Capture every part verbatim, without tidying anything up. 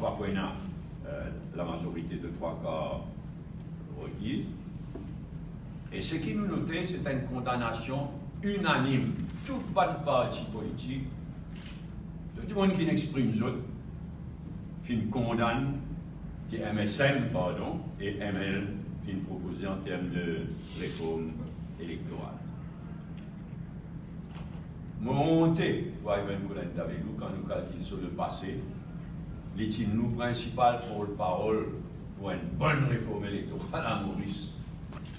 pa pou ena, euh, lamazorite de trwa kar rekiz. E seki nou note, se enn kondanasion inanim. Tou bann parti politik, tou dimoun ki finn exprim zot, finn kondann ki M S M, pardon, e M L finn propoze an term de reform elektoral. Mo onte pou ariv enn kolinn avek ou kan nou kalkil so lepase, li ti nou prinsipal portparol pou enn bonn reform elektoral a Moris.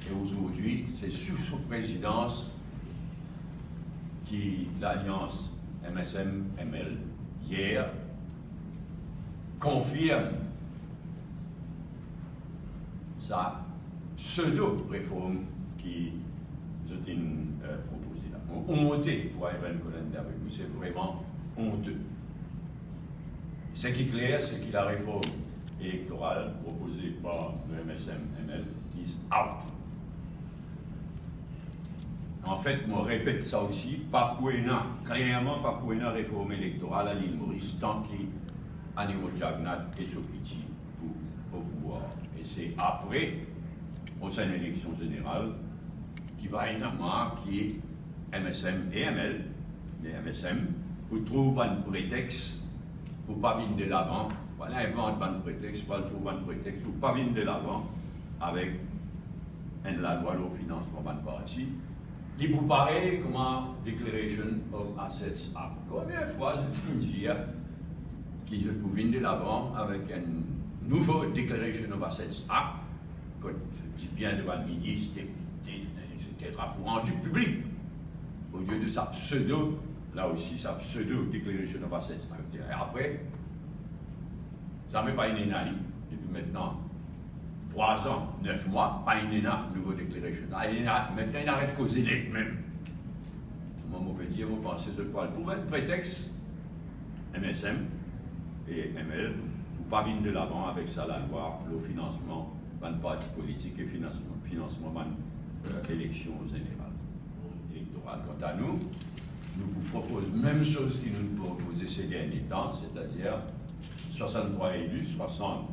E azordi, se sou so prezidans ki lalians M S M M L yer konfirm sa pseudo reform ki zot inn, euh, propoze la. Mo onte pou ariv enn kolinn avek ou, se vreman onte. Seki kler, se ki lareform elektoral propoze par le M S M M L is out. Anfet, mo repet sa osi, pa pou ena, klerman pa pou ena reform elektoral a Lil Moris tan ki Anero Jagannath e so piti pou o pouvwar. E se apre prosenn eleksion zeneral ki va ena mark ki M S M e M L, me M S M, pou trouv bann pretex pou pa vinn delavan, pou al invant bann pretex, pou al trouv bann pretex pou pa vinn delavan avek enn lalwa lor finansman bann parti, ki pou parey kouma Declaration of Assets Act. Konbien fwa zot inn dir ki zot pou vinn delavan avek enn nouvo Declaration of Assets Act, kot dibien de bann minis, depite, etsetera, pou randi piblik, olie de sa pseudo, la osi, sa pseudo Declaration of Assets Act. E apre, zame pa inn ena li, depi aster trwa an, nef mwa, pa inn ena nouvo declaration. La, inn ena, aster inn aret koze net mem. Mwa, mo pe dir, mo panse zot pou al trouv enn pretex, M S M e M L, pou pa vinn delavan avek sa lalwa lor finansman bann parti politik e finansman, finansman bann, euh, eleksion zeneral, elektoral. Kanta nou, nou pou propoz mem soz ki nou propoze se dernie tan, setadir swasanntrwa eli, swasant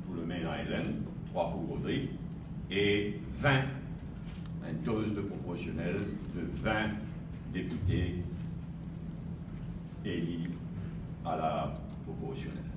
pou le Main Island, trwa pou Rodrig, e vin, enn toz de proporsionel de vin depite eli a la proporsionel.